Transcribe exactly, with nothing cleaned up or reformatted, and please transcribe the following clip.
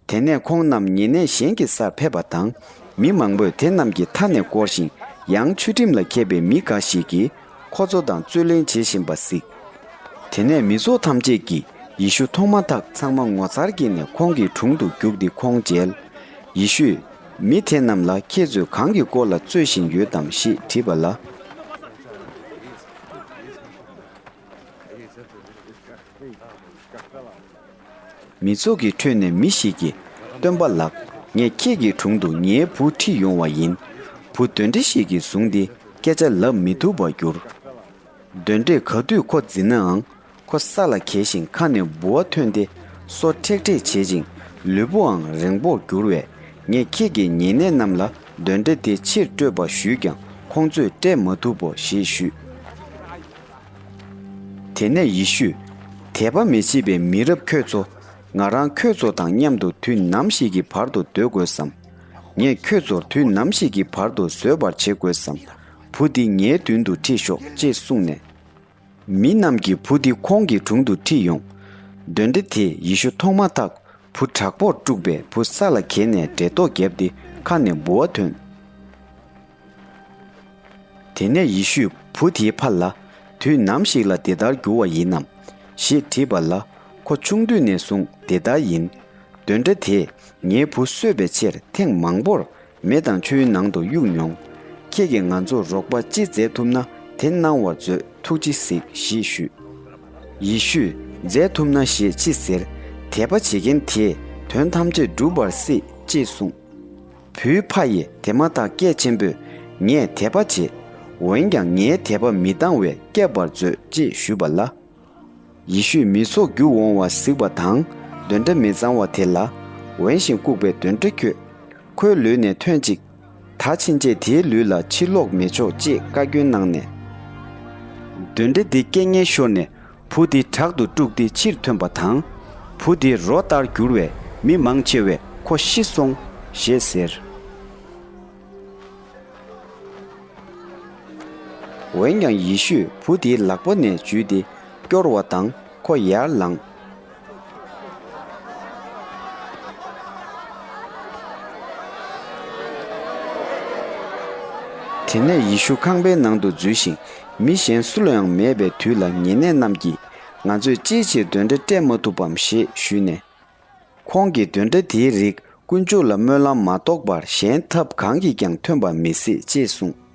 དེ་ནས་ཁོང་རྣམས་ཉེ་གནས་གཞན་གྱི་སར་ཕེབས་པ་དང་། མི་མང་པོས་དེ་རྣམས་ཀྱི་མཐའ་ནས་བསྐོར་ཞིང་། ཡང་ཆོས་ཁྲིམས་ལ་མཁས་པའི་མི་འགའ་ཞིག་གིས་ཁོ་ཚོ་དང་རྩོད་གླེང་བྱེད་བཞིན་པ་གཟིགས། དེ་ནས་མི་ཚོགས་ཐམས་ཅད་ཀྱིས་ཡེ་ཤུ་མཐོང་མ་ཐག་ཚང་མ་ངོ་མཚར་སྐྱེས་ནས་ཁོང་གི་དྲུང་དུ་རྒྱུགས་ཏེ་ཁོང་མཇལ། ཡེ་ཤུས། མི་དེ་རྣམས་ལ་ཁྱེད་ཚོས་གང་གི་སྐོར་ལ་རྩོད་བཞིན་ཡོད་དམ་ཞེས་དྲིས་པ་ལ། མི་ཚོགས་ཀྱི་ཁྲོད་ནས་མི་ཞིག་གིས། སྟོན་པ་ལགས། ངས་ཁྱེད་ཀྱི་དྲུང་དུ་ངའི་བུ་ཁྲིད་ཡོང་བ་ཡིན། བུ་གདོན་འདྲེ་ཞིག་གིས་བཟུང་སྟེ་སྐད་ཆ་ལབ་མི་ཐུབ་པར་གྱུར། གདོན་འདྲེས་ག་དུས་ཁོ་འཛིན་ནའང་། ཁོ་ས་ལ་འགྱེལ་ཞིང་ཁ་ནས་ལྦུ་བ་ཐོན་ཏེ་སོ་ཁྲེག་ཁྲེག་བྱེད་ཅིང་ལུས་པོའང་རེངས་པོར་གྱུར་བས། ངས་ཁྱེད་ཀྱི་ཉེ་གནས་རྣམས་ལ་གདོན་འདྲེ་དེ་ཕྱིར་སྤྲོད་པར་ཞུས་ཀྱང་ཁོང་ཚོས་སྤྲད་མ་ཐུབ་བོ་ཞེས་ཞུས། དེ་ནས་ཡེ་ཤུས། དད་པ་མི་བྱེད་པའི་མི་རབས་ཁྱོད་ཚོ། ང་རང་ཁྱོད་ཚོ་དང་མཉམ་དུ་དུས་ནམ་ཞིག་གི་བར་དུ་སྡོད་དགོས་སམ། ངས་ཁྱོད་ཚོར་དུས་ནམ་ཞིག་གི་བར་དུ་བཟོད་པར་བྱེད་དགོས་སམ། བུ་འདི་ངའི་མདུན་དུ་ཁྲིད་ཤོག་ཅེས་གསུངས་ནས། མི་རྣམས་ཀྱིས་བུ་འདི་ཁོང་གི་དྲུང་དུ་ཁྲིད་ཡོང་། གདོན་འདྲེ་དེས་ཡེ་ཤུ་མཐོང་མ་ཐག་བུ་དྲག་པོར་དཀྲུགས་པས་བུ་ས་ལ་འགྱེལ་ནས་འགྲེ་ལྡོག་བརྒྱབ་སྟེ་ཁ་ནས་ལྦུ་བ་ཐོན། དེ་ནས་ཡེ་ཤུས་བུ་དེའི་ཕ་ལ། དུས་ནམ་ཞིག་ལ་འདི་ལྟར་འགྱུར་བ་ཡིན་ནམ། ཞེས་དྲིས་པ་ལ། ཁོ་ཆུང་དུས་ནས་བཟུང་འདི་ལྟར་ཡིན། གདོན་འདྲེ་དེས་ངའི་བུ་གསོད་པའི་ཕྱིར་ཐེངས་མང་པོར་མེ་དང་ཆུའི་ནང་དུ་གཡུགས་མྱོང་། ཁྱེད་ཀྱིས་ང་ཚོར་རོགས་པ་ཅི་མཛད་ཐུབ་ན་དེ་གནང་བར་མཛོད། ཐུགས་རྗེས་གཟིགས་ཞེས་ཞུས། ཡེ་ཤུས་མཛད་ཐུབ་ན་ཞེས་ཅི་ཟེར། དད་པ་བྱེད་མཁན་དེས་དོན་ཐམས་ཅད་འགྲུབ་པར་སྲིད་ཅེས་གསུངས། བུའི་ཕ་ཡིས་དེ་མ་ཐག་སྐད་ཆེན་པོས། ངས་དད་པ་བྱེད། འོན་ཀྱང་ངའི་དད་པ་མི་འདང་བས་བསྐྱབ་པར་མཛོད་ཅེས་ཞུས་པ་ལ། ཡེ་ཤུས་མི་ཚོགས་རྒྱུག་འོང་བ་གཟིགས་པ་དང་། གདོན་འདྲེ་མི་གཙང་བ་དེ་ལ། འོན་ཞིང་ལྐུགས་པའི་གདོན་འདྲེ་ཁྱོད། ཁོའི་ལུས་ནས་ཐོན་ཅིག། ད་ཕྱིན་ཆད་དེའི་ལུས་ལ་ཕྱིར་ལོག་མི་ཆོག་ཅེས་བཀའ་བཀྱོན་གནང་ནས། གདོན་འདྲེ་དེ་སྐད་ངན་ཤོར་ནས་བུ་དེ་དྲག་ཏུ་དཀྲུགས་ཏེ་ཕྱིར་ཐོན་པ་དང་། བུ་དེ་རོ་ལྟར་གྱུར་བས་མི་མང་ཆེ་བས་ཁོ་ཤི་སོང་ཞེས་ཟེར། འོན་ཀྱང་ཡེ་ཤུས་བུ་དེའི་ལག་པ་ནས་འཇུས་ཏེ་སྐྱོར་བ་དང་ཁོ་ཡར་ལངས། དེ་ནས་ཡེ་ཤུ་ཁང་པའི་ནང་དུ་འཛུལ་ཞིང་། མི་གཞན་སུ་ལ་ཡང་མེད་པའི་དུས་ལ་ཉེ་གནས་རྣམས་ཀྱིས། ང་ཚོས་ཅིའི་ཕྱིར་གདོན་འདྲེ་བསྐྲད་མ་ཐུབ་བམ་ཞེས་ཞུས་ནས། ཁོང་གིས་གདོན་འདྲེ་དེའི་རིགས་དཀོན་མཆོག་ལ་སྨོན་ལམ་མ་གཏོགས་པར་གཞན་ཐབས་གང་གིས་ཀྱང་ཐོན་པ་མི་སྲིད་ཅེས་གསུངས།